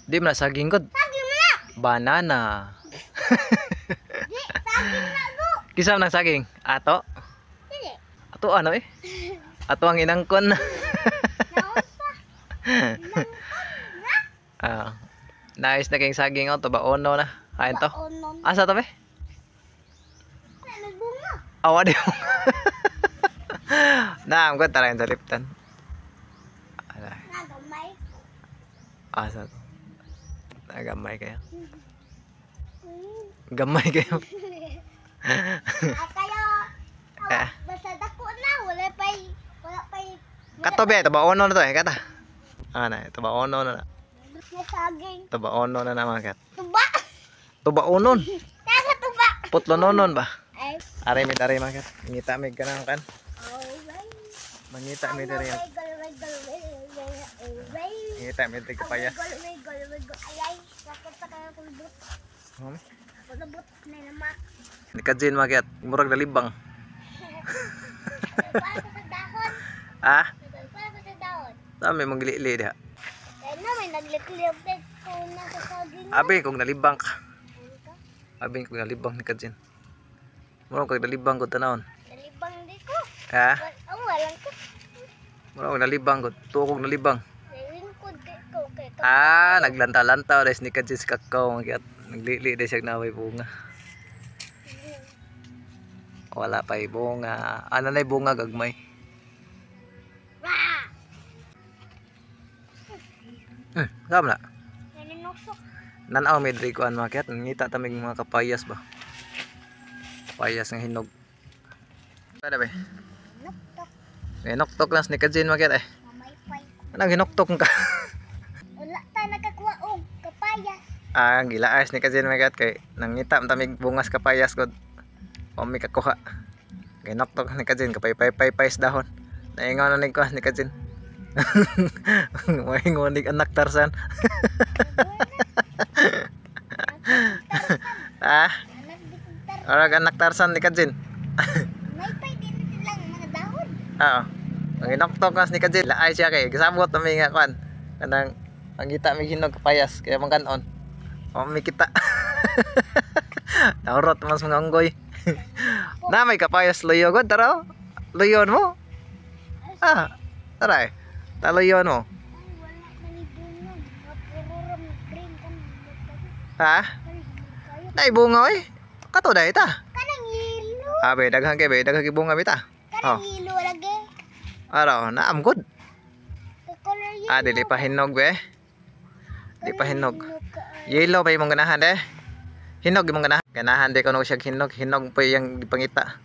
Di man na saging gud. Saging na. Banana. Di, saging na go. Kinsa man ang saging? Ato? Dili. Ato ano eh? Ato ang inangkon. Naunsa? Ah. Nice na kayong saging oh, tubaono na. Kain to. Baonon. Asa to be? May bunga. Awa di mo. Naam ko tara sa liptan. Ala, Nagamay. asa to? Nagamay kayo. Gamay kayo. Ah, kayo. Eh. Basta dako na, wala pa'y, wala pa'y, Kato be, tubaono na to eh, kata. Ah na, tubaono na na. May saging. Tubaono na naman kat. Tuba! Tubaonon. Nasa tuba! Putlononon ba? Ay, Aray mi dari mga kat. Ngita mi kanang kan. alright. Mangita mi dari. Wiggle, wiggle, wiggle, wiggle. Ngita mi diri kapayas. Wiggle, wiggle, wiggle. Ay, ay, sakit pa kayo kung but. Ako na but na naman. Ni Kajin mga kat, murag nalibang. Nagpala ko sa dahon. Ah, Nagpala ko sa dahon. saan may manglili diha? Kaya na, may naglikliyog ko na sa saging. Abi kung nalibang ka. Abi kung nalibang ni Kajin. Murag kag nalibang ko tanawon. Nalibang di ko. Ha? Oh, walang ko. Murag kog nalibang ko. Tuo kog nalibang. Nalingkod kay ko kay ka. Ah, naglanta-lantaw dahil ni Kajin sa kakao mga kat. Naglili dahil siya naway bunga. Wala pa bunga. Ano na bunga gagmay? Wah! Saan na? Naninusok. Nanaw may diri kuan mga kat. Ngita ta mig mga kapayas ba. Kapayas nga hinog. Kada ba? Nuktok. Hinoktok lang ni Kajin mga kat eh. Mamaypay. Anong hinoktok ka? Wala ta nakakuha og kapayas. Ah, gilaas ni Kajin mga kat kay nangita man tamig bungas kapayas gud. O mi kakuha. Hinoktok ni Kajin kapay pay pay pay sa dahon. Naingon na ni kuan ni Kajin. Maingon ni anak Tarzan. Ah, Anak di kong tar. orag anak Tarzan ni Kajin. Maypay din silang mga dahon. Oo. Ang hinoktok nas ni Kajin, laay siya kay gisabot na may nga kuan. Kanang pangita may hinog kapayas kaya man kanon. O may kita. Naurot man sa mga unggoy. Na may kapayas luyo gud tara. Oh. Luyon mo. Ah, tara eh. Taluyon mo. Ay, wala man ni bunga. Mga puro ram green kan. Ha? Kayo. Nay bunga oy. Kato dai ta. Kanang yelo. Ah, be daghan kay be daghan kay bunga bita. Kanang Oh. yelo lagi. Araw, naam good. The color yellow. Ah, dili pa hinog be. Di pa Color hinog. yellow ka, ay. Yellow pa imong ganahan eh. Hinog imong ganahan. Ganahan di ko siya hinog. Hinog pa iyang gipangita.